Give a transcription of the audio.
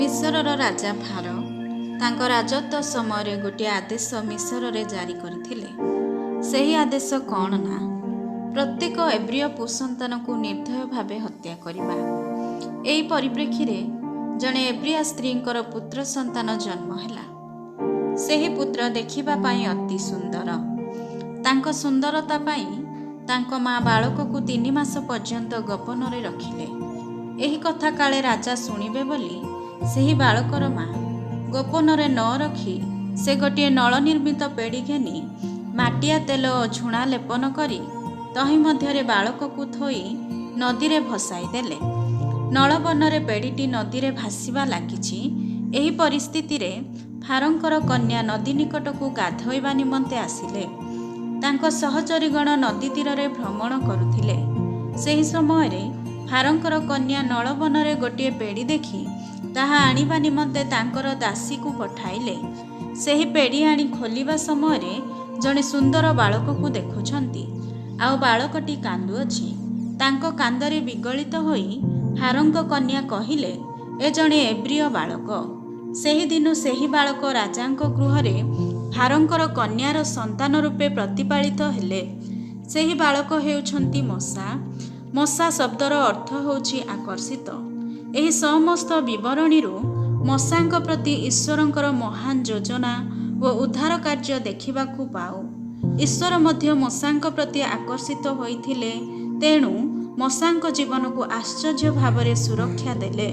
ମିଶରର ରାଜା ଫାର ତାଙ୍କ ରାଜତ୍ୱ ସମୟରେ ଗୋଟିଏ ଆଦେଶ ମିଶରରେ ଜାରି କରିଥିଲେ। ସେହି ଆଦେଶ କ'ଣ ନା, ପ୍ରତ୍ୟେକ ଏବ୍ରୀୟ ପୁସନ୍ତାନକୁ ନିର୍ଦ୍ଦୟ ଭାବେ ହତ୍ୟା କରିବା। ଏହି ପରିପ୍ରେକ୍ଷୀରେ ଜଣେ ଏବ୍ରିଆ ସ୍ତ୍ରୀଙ୍କର ପୁତ୍ର ସନ୍ତାନ ଜନ୍ମ ହେଲା। ସେହି ପୁତ୍ର ଦେଖିବା ପାଇଁ ଅତି ସୁନ୍ଦର। ତାଙ୍କ ସୁନ୍ଦରତା ପାଇଁ ତାଙ୍କ ମା ବାଳକକୁ 3 ମାସ ପର୍ଯ୍ୟନ୍ତ ଗୋପନରେ ରଖିଲେ। ଏହି କଥା କାଳେ ରାଜା ଶୁଣିବେ ବୋଲି ସେହି ବାଳକର ମା ଗୋପନରେ ନ ରଖି ସେ ଗୋଟିଏ ନଳ ନିର୍ମିତ ପେଡ଼ି ଘେନି ମାଟିଆ ତେଲ ଓ ଝୁଣା ଲେପନ କରି ତହିଁ ମଧ୍ୟରେ ବାଳକକୁ ଥୋଇ ନଦୀରେ ଭସାଇ ଦେଲେ। ନଳବନରେ ପେଡ଼ିଟି ନଦୀରେ ଭାସିବା ଲାଗିଛି। ଏହି ପରିସ୍ଥିତିରେ ଫାରଙ୍କର କନ୍ୟା ନଦୀ ନିକଟକୁ ଗାଧୋଇବା ନିମନ୍ତେ ଆସିଲେ। ତାଙ୍କ ସହଚରୀଗଣ ନଦୀ ତୀରରେ ଭ୍ରମଣ କରୁଥିଲେ। ସେହି ସମୟରେ ଫାରଙ୍କର କନ୍ୟା ନଳବନରେ ଗୋଟିଏ ପେଡ଼ି ଦେଖି ତାହା ଆଣିବା ନିମନ୍ତେ ତାଙ୍କର ଦାସୀକୁ ପଠାଇଲେ। ସେହି ପେଡ଼ି ଆଣି ଖୋଲିବା ସମୟରେ ଜଣେ ସୁନ୍ଦର ବାଳକକୁ ଦେଖୁଛନ୍ତି, ଆଉ ବାଳକଟି କାନ୍ଦୁଅଛି। ତାଙ୍କ କାନ୍ଦରେ ବିଗଳିତ ହୋଇ ଫାରଙ୍କ କନ୍ୟା କହିଲେ, ଏ ଜଣେ ଏବ୍ରୀୟ ବାଳକ। ସେହିଦିନୁ ସେହି ବାଳକ ରାଜାଙ୍କ ଗୃହରେ ଫାରଙ୍କର କନ୍ୟାର ସନ୍ତାନ ରୂପେ ପ୍ରତିପାଳିତ ହେଲେ। ସେହି ବାଳକ ହେଉଛନ୍ତି ମୋଶା। ମୋଶା ଶବ୍ଦର ଅର୍ଥ ହେଉଛି ଆକର୍ଷିତ। ଏହି ସମସ୍ତ ବିବରଣୀରୁ ମୋଶାଙ୍କ ପ୍ରତି ଈଶ୍ୱରଙ୍କର ମହାନ ଯୋଜନା ଓ ଉଦ୍ଧାର କାର୍ଯ୍ୟ ଦେଖିବାକୁ ପାଉ। ଈଶ୍ୱର ମଧ୍ୟ ମୋଶାଙ୍କ ପ୍ରତି ଆକର୍ଷିତ ହୋଇଥିଲେ, ତେଣୁ ମୋଶାଙ୍କ ଜୀବନକୁ ଆଶ୍ଚର୍ଯ୍ୟ ଭାବରେ ସୁରକ୍ଷା ଦେଲେ।